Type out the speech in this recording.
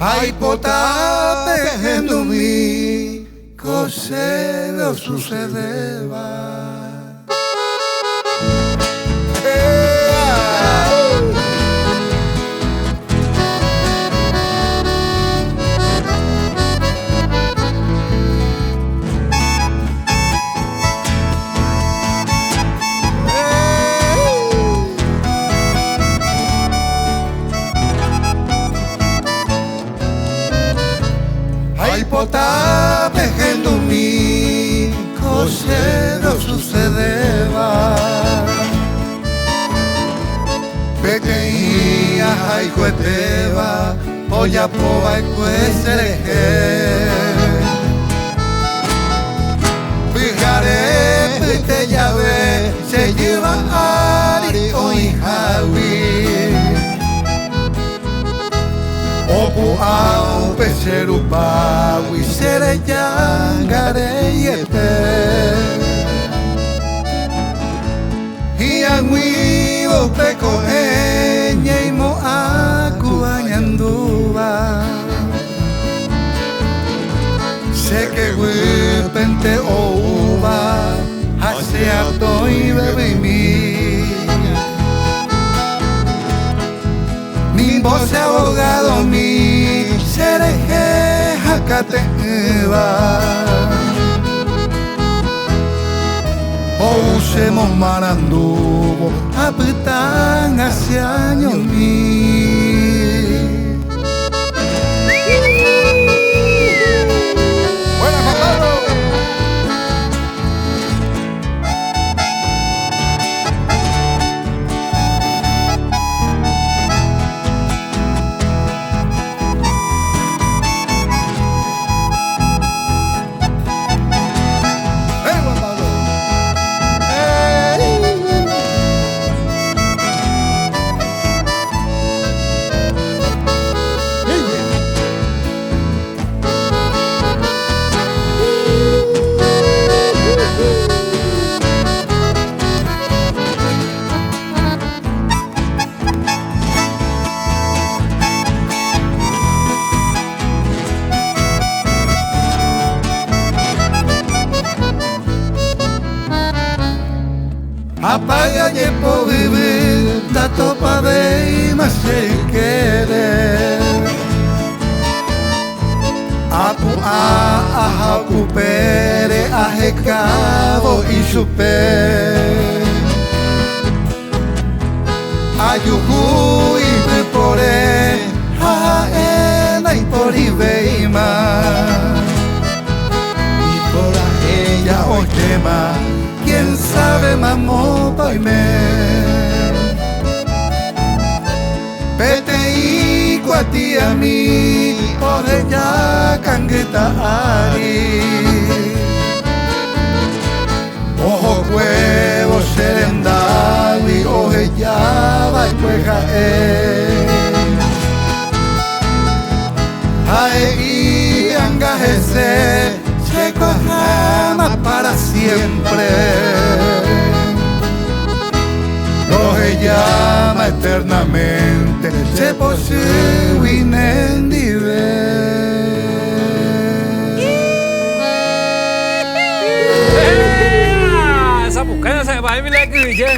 Aipota pehendumi ko chéve osucedéva. Aipota pehendumi ko chéve osucedéva. Peteĩ ahayhuetéva ojapova'ekue cherehe. Pyhare pyte jave che jyva ári oĩhágui. Opu'ã upe che rupágui che rejangareiete. Hi'ag̃uívo upe ko'ẽ ñaimo'ã ku añandúva. Che keguýpente oúva ha che atõi vevyimi. Nimbo che abogadomi cherehe hakate'ỹva. Ou chemomarandúvo apytanga che añomi. Buena, Juan Pablo. ¡Hey, Juan Pablo! ¡Hey! Apaga jepovyvy ndatopavéima che ykére. Apu'ã aha okupére ahekávo ichupe. Ajuhu ipypore ha ha'e ndaiporivéima. Iporahéja oikéma, quién sabe mamópa oime. Peteĩ kuatiami oheja kangyta ári. Ohokuévo che rendágui ohejava'ekue ha'e. Ha he'i anga hese chéko aháma para siempre. Rohejáma eternamente che pochýgui nendive.